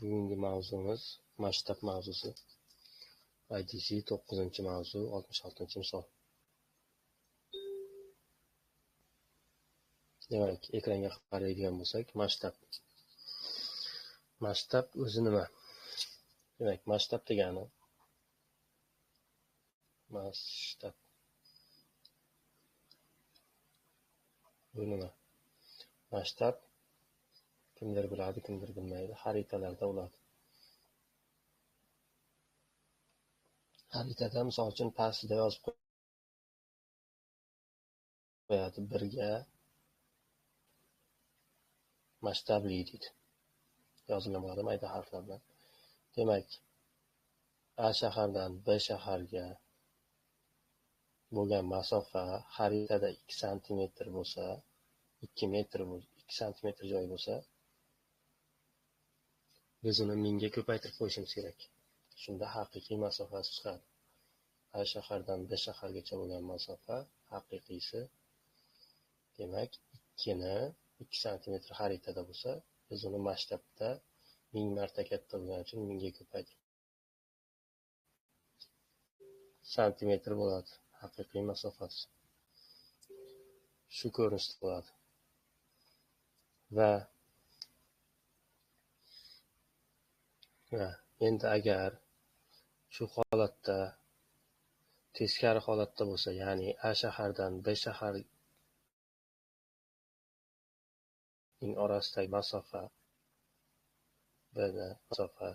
Bugungi mavzumiz masshtab mavzusi. IDC 9-mavzu, 66-misol. Demak, ekranga qaraydigan bo'lsak, masshtab. Masshtab o'zi nima? Demak, masshtab degani masshtab bu nima? Masshtab kimdir biladi, kimdir bilmaydi. Xaritalarda bo'ladi. Xaritada misol uchun pastida yozib qo'yadi, birga masshtabli deydi. Yozilgan bo'ladi mayda harflar bilan. Demak, A shahardan B shaharga bo'lgan masofa xaritada 2 santimetr bo'lsa, 2 metr bo'lsa, 2 santimetr joy bo'lsa, biz uni 1000 ga ko'paytirib qo'yishimiz kerak. Shunda haqiqiy masofasi chiqadi. A shahardan B shahargacha bo'lgan masofa haqiqiysi, demak, 2 ni 2 santimetr xaritada bo'lsa, biz uni masshtabda 1000 marta katta bo'lgani uchun 1000 ga ko'paytirib santimetr bo'ladi haqiqiy masofasi. Shu ko'rinishda bo'ladi. Va endi agar shu holatda teskari holatda bo'lsa, ya'ni A shahardan B shaharning orasidagi masofa masofa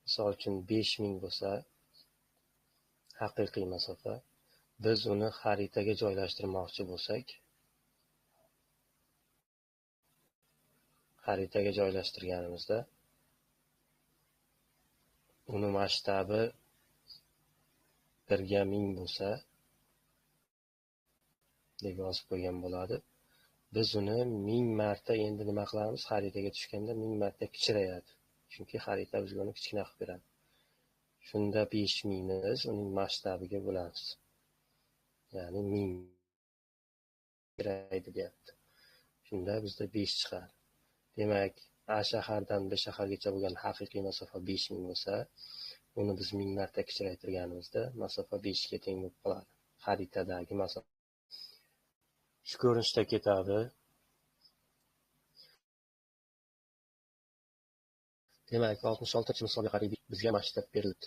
misol uchun 5000 bo'lsa, haqiqiy masofa, biz uni xaritaga joylashtirmoqchi bo'lsak, xaritaga joylashtirganimizda uni masshtabi 1 ga 1000 bo'lsa deb yozib qo'ygan bo'ladi. Biz uni 1000 marta endi nima qilamiz? Xaritaga tushganda 1000 marta kichrayadi. Chunki xarita bizga uni kichkina qilib beradi. Shunda 5000 ni biz uning masshtabiga bo'lamiz. Ya'ni 1000 kichraydi deyapti. Shunda bizda 5 chiqadi. Demak, A shahardan B shahargacha bo'lgan haqiqiy masofa 5000 bo'lsa, uni biz 1000 marta kichraytirganimizda masofa 5 ga teng bo'lib qoladi. Xaritadagi masofa. Shu ko'rinishda ketadi. Demak, 66-misolga qaraydik. Bizga masshtab berildi.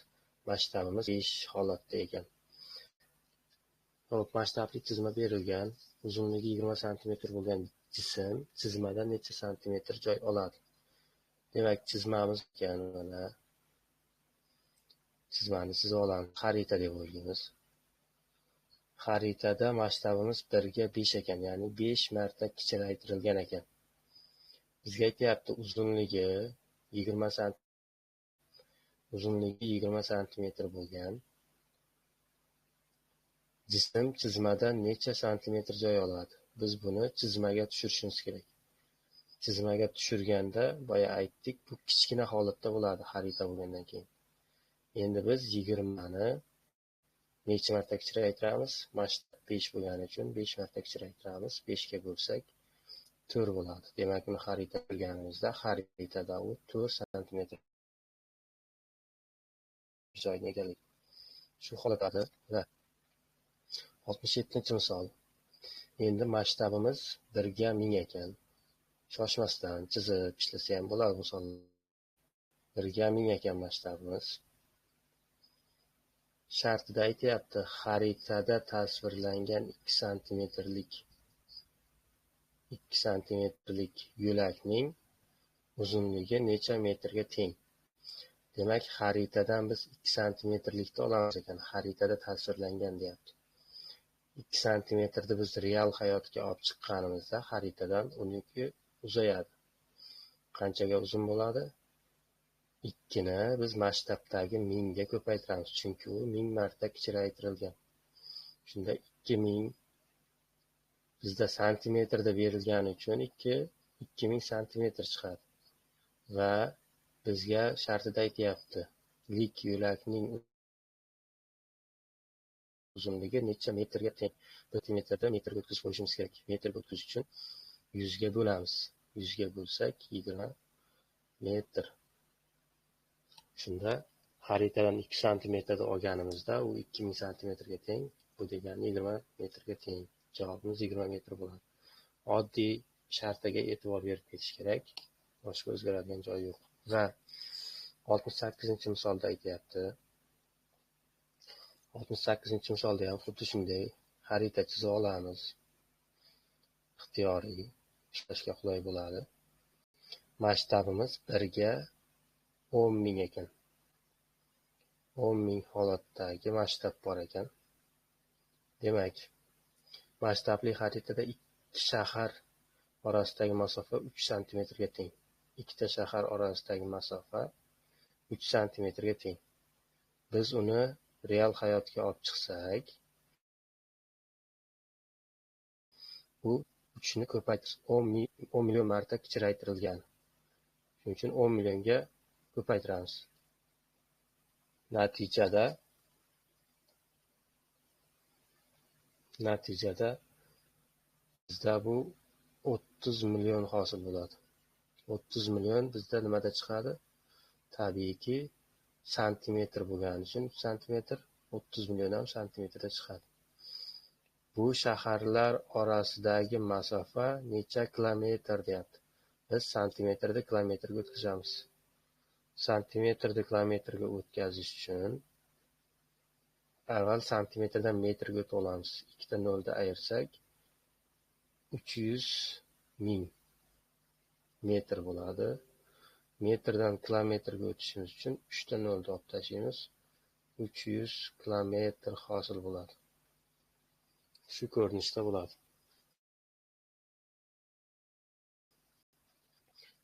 Masshtabimiz 5 holatda ekan. Xo'p, masshtabli chizma berilgan. Uzunligi 20 sm bo'lgan jism chizmada necha santimetr joy oladi? Demak, chizmamiz ekan, mana chizmani chizib olamiz. Xarita deb o'ylaymiz. Xaritada masshtabimiz 1 ga 5 ekan, ya'ni 5 marta kichraytirilgan ekan. Bizga aytyapti, uzunligi 20 cm, uzunligi 20 santimetr bo'lgan jism chizmada necha santimetr joy oladi? Biz buni chizmaga tushirishimiz kerak. Chizmaga tushirganda boya aytdik, bu kichkina holatda bo'ladi xarita bo'lgandan keyin. Endi biz 20 ni necha marta kichraytiramiz? Masshtab 5 bo'lgani uchun 5 marta kichraytiramiz. 5 ga bo'lsak 4 bo'ladi. Demak, uni xarita qilganimizda xaritada u 4 santimetr joyni egallaydi. Shu holatda va 67-misol. Endi masshtabimiz 1 ga 1000 ekan. Shoshmasdan chizib ishlasa ham bo'ladi misol. 1 ga 1000 ekan masshtabimiz. Shartida aytyapti, xaritada tasvirlangan 2 santimetrlik 2 santimetrlik yo'lakning uzunligi necha metrga teng? Demak, xaritadan biz 2 santimetrlikni olamiz ekan. Xaritada tasvirlangan deyapti. 2 santimetrni biz real hayotga olib chiqqanimizda xaritadan uniki uzayadi. Qanchaga uzun bo'ladi? 2 ni biz masshtabdagi 1000 ga ko'paytiramiz, chunki u 1000 marta kichraytirilgan. Shunda 2000 bizda santimetrda berilgani uchun 2000 santimetr chiqadi. Va bizga shartida aytyapti, lik yo'lakning uzunligi necha metrga teng? Bir metrda metrga o'tkazib qo'yishimiz kerak. Metrga o'tkazish uchun 100 ga bo'lamiz. 100 ga bo'lsak 20 metr. Shunda xaritadan 2 santimetrda olganimizda u 2000 santimetrga teng, bu degani 20 metrga teng. Javobimiz 20 metr bo'ladi. Oddiy shartiga e'tibor berib ketish kerak. Boshqa o'zgaradigan joyi yo'q. Va 68-misolda aytyapti. 68-misolda ham xuddi shunday xarita chizib olamiz. Ixtiyoriy ishlashga qulay bo'ladi. Masshtabimiz 1ga 10 ming ekan. 10 ming holatdagi masshtab bor ekan. Demak, masshtabli xaritada ikki shahar orasidagi masofa 3 santimetrga teng. Ikkita shahar orasidagi masofa 3 santimetrga teng. Biz uni real hayotga olib chiqsak, u 3 ni ko'paytirish 10 million marta kichraytirilgan. Shuning uchun 10 millionga ko'paytiramiz. Natijada bizda bu 30 million hosil bo'ladi. 30 million bizda nimada chiqadi? Tabiiyki santimetr bo'lgani uchun santimetr, 30 million ham santimetrda chiqadi. Bu shaharlar orasidagi masofa necha kilometr deyapti. Biz santimetrni kilometrga o'tkazamiz. Santimetrni kilometrga o'tkazish uchun avval santimetrdan metrga o'tib olamiz. 2 ta nolni ayirsak 300 ming metr bo'ladi. Metrdan kilometrga o'tishimiz uchun 3 ta nolni olib tashlaymiz. 300 kilometr hosil bo'ladi. Shu ko'rinishda bo'ladi.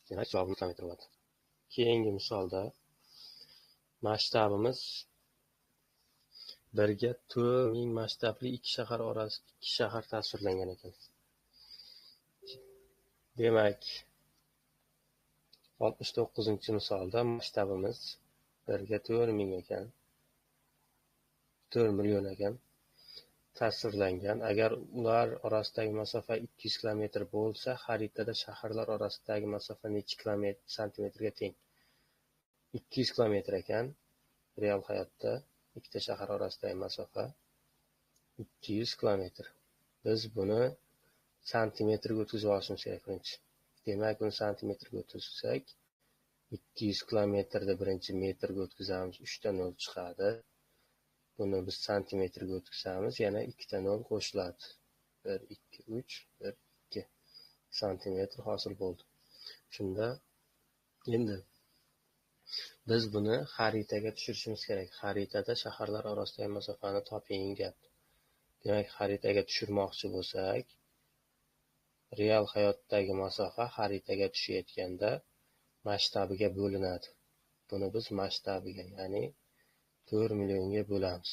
Demak, javobimiz kilometr bo'ladi. Keyingi misolda masshtabimiz 1ga 4000 masshtabli ikki shahar orasi ikki shahar tasvirlangan ekan. Demak, 69-misolda masshtabimiz 1ga 4000 ekan. 4 million ekan tasvirlangan. Agar ular orasidagi masofa 200 kilometr bo'lsa, xaritada shaharlar orasidagi masofa necha kilometr santimetrga teng? 200 kilometr ekan. Real hayotda ikkita shahar orasidagi masofa 200 kilometr. Biz buni santimetrga o'tkazib olishimiz kerak birinchi. Demak, buni santimetrga o'tkazsak, 200 kilometrda birinchi metrga o'tkazamiz, 3 ta 0 chiqadi. Buni biz santimetrga o'tkazamiz, yana 2 ta 0 qo'shiladi. 1 2 3 1 2 santimetr hosil bo'ldi. Shunda endi biz buni xaritaga tushirishimiz kerak. Xaritada shaharlar orasidagi masofani toping deyapti. Demak, xaritaga tushirmoqchi bo'lsak, real hayotdagi masofa xaritaga tushayotganda masshtabiga bo'linadi. Buni biz masshtabiga, ya'ni 4 millionga bo'lamiz.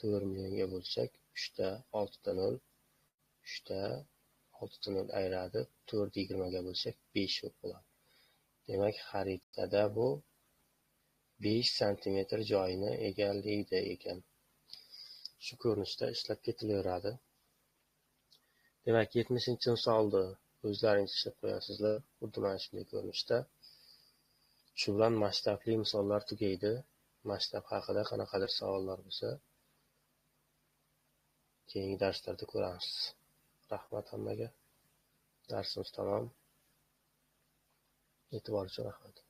4 millionga bo'lsak, 3 ta 6 ta 0, 3 ta 6 ta 0 ayiradi. 4 20 ga bo'lsak 5 bo'ladi. Demak, xaritada bu 5 santimetr joyini egallaydi ekan. Shu ko'rinishda ishlab ketilaveradi. Demak, 70-misolni o'zlaringiz ishlab qo'yasizlar, xuddi mana shunday ko'rinishda. Shu bilan masshtabli misollar tugaydi. Masshtab haqida qanaqadir savollar bo'lsa, keyingi darslarda ko'ramiz. Rahmat hammaga. Darsimiz tamom. E'tibor uchun rahmat.